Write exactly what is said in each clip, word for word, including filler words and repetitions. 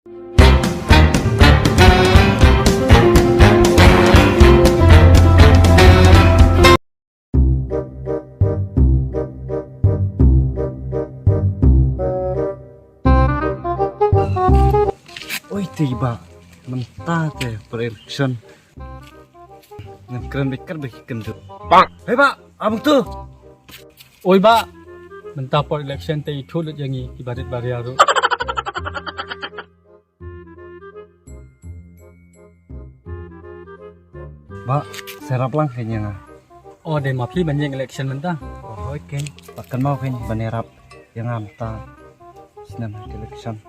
Oi te ba, mynta te pre-election. Ngan kren bad kren bad ki kynduh. Hei ba, abang tu. Oi ba, mynta por election te i thuh lut ïa ngi ki barit baria ruh. Ba, sa ïarap lang kein ïa nga. O, dei ma phi ban ïeng election mynta. O hooid kein, ba kynmaw kein ban ïarap ïa nga mynta snem election.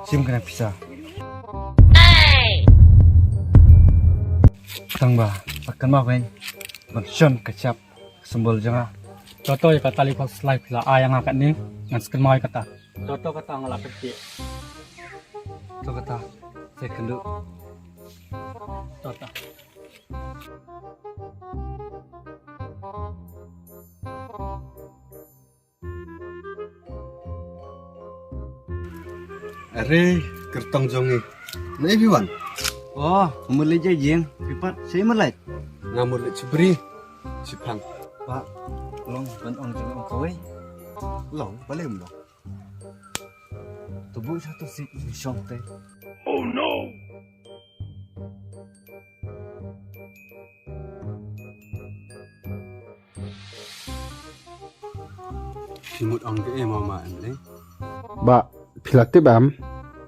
Shim kane pisa. Tang ba, ba kynmaw kein ban shon ka shap ka symbol jong nga. To to, ïa kata li pos lai phi la ai ïa nga katne, ngan sa kynmaw ïa kata. To to, kata nga la pyrkhat. To kata, sa ïakynduh. To to. Are, kyrtong jong ngi. Naei phi wan? O, nga mut leit ïing, phi pat shaei mut leit? Nga mut leit shibri, shiphang. Ba, long ban ong jong ong kawei. Long, balei ym long? To buh sha to sih, shong te. Oh no! Phi mut ong kaei mo ma Emily? Ba, phi la tip em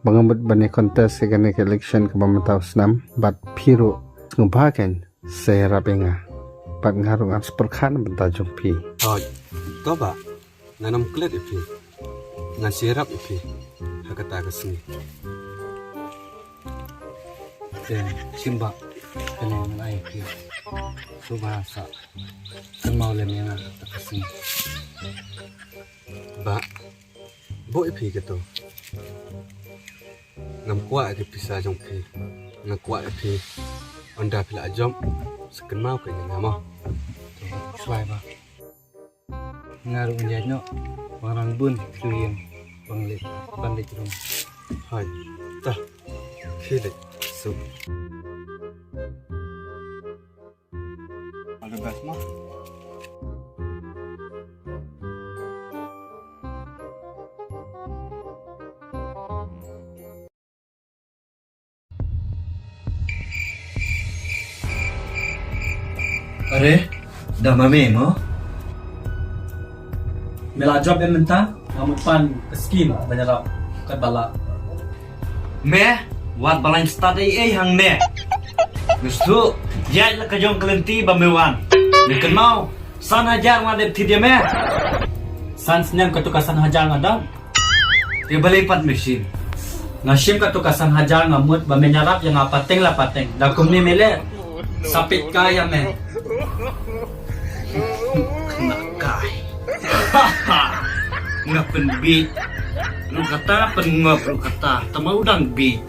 ba nga mut ban ïa contest ïa kane ka election kaba mynta u snem, bad phi ruh sngewbha kein sa ïarap ïa nga. Bad nga ruh ngan sa pyrkhat na bynta jong phi. Hooid, to ba, ngan ym klet ïa phi. Ngan sa ïarap ïa phi ha kata ka sngi. Te shim ba, kane ngan ai ïa phi. Sngewbha sa kynmaw lem ïa nga ha kata ka sngi. Ba, buh ïa phi kato. Ngam kwah ïa ki pisa jong phi. Nga kwah ïa phi. Ynda phi la jop, sa kynmaw kein ïa nga mo. To, shuwa ba. Nga ruh ngan ïaid noh, ba ngan bun shu ïeng ban leit, ban leit rung. Hooid, to, phi leit suk. All the best mo. Are, da ma me mo? Me la jop em mynta, nga mut pan ka skim ban ïarap katba lah. Me, wat ba lain stad ei ei hangne. Me shu ïaid la ka jong ka lynti ba me wan. Me kynmaw, san hajar nga dep thied ïa me. San snem kato ka san hajar nga dang. Te balei pat me shim? Nga shim kato ka san hajar nga mut ba men ïarap ïa nga pateng la pateng. Da kumne me leh, sa peit kai ïa me. Khynnah kai. Nga pynbieit ruh kata, pyngop ruh kata, tangba u dang bieit.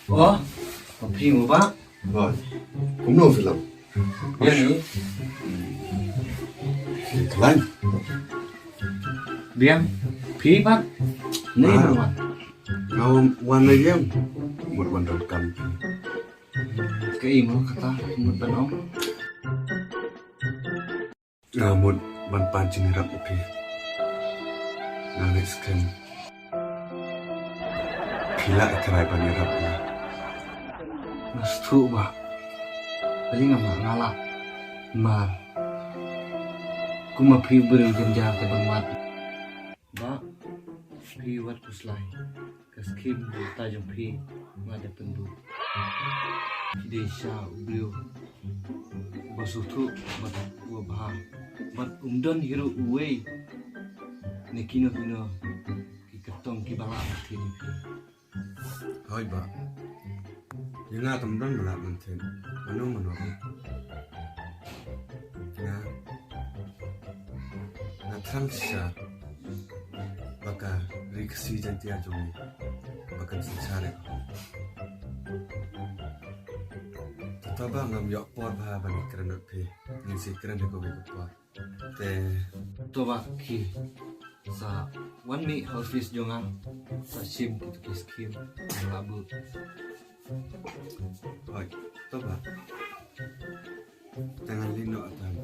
Oh, phi mo ba? Hooid. Kumno phi long? Biang ni. Khlaiñ. Biang. Phi ba? Ni ba? Nga wan na ïing. Mut wan donkam. Kaei mo kata, mut ban ong. Nga mut ban pan jingïarap ïa phi. Nga ngeit skhem phi lah ïa trai ban ïarap ïa nga. Nga sngewthuh ba balei nga mut nga lah. Namar kumba phi u briew jynjar te ban wad. Ba phi wat khuslai. Ka skim bynta jong phi nga da pynduh. Phi dei shisha u briew uba sngewthuh bad uba bha. Bad um don hi ruh uwei na kino kino ki kyrtong kiba lah ban thied ïa phi. Hooid ba. Ïa nga tam don ba lah ban thied. Mano mano ruh. Nga, nga thrang shisha ba ka Ri Khasi Jaiñtia jong ngi ba kan synshar ïa ka. Tangba ngam ïoh por bha ban ïakren bad phi. Ngin sa ïakren ha kawei ka por. Te To ba ki sa wan mih ha office jong nga, sa shim kito ki scheme ba la buh. Hoi, to ba. Tang lino atan.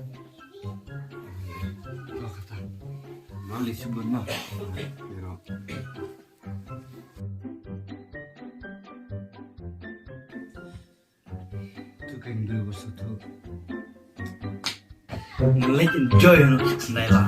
To kata. Mali subun ma. Pero tu kan dui bosu tu. Mulai enjoy no Naila.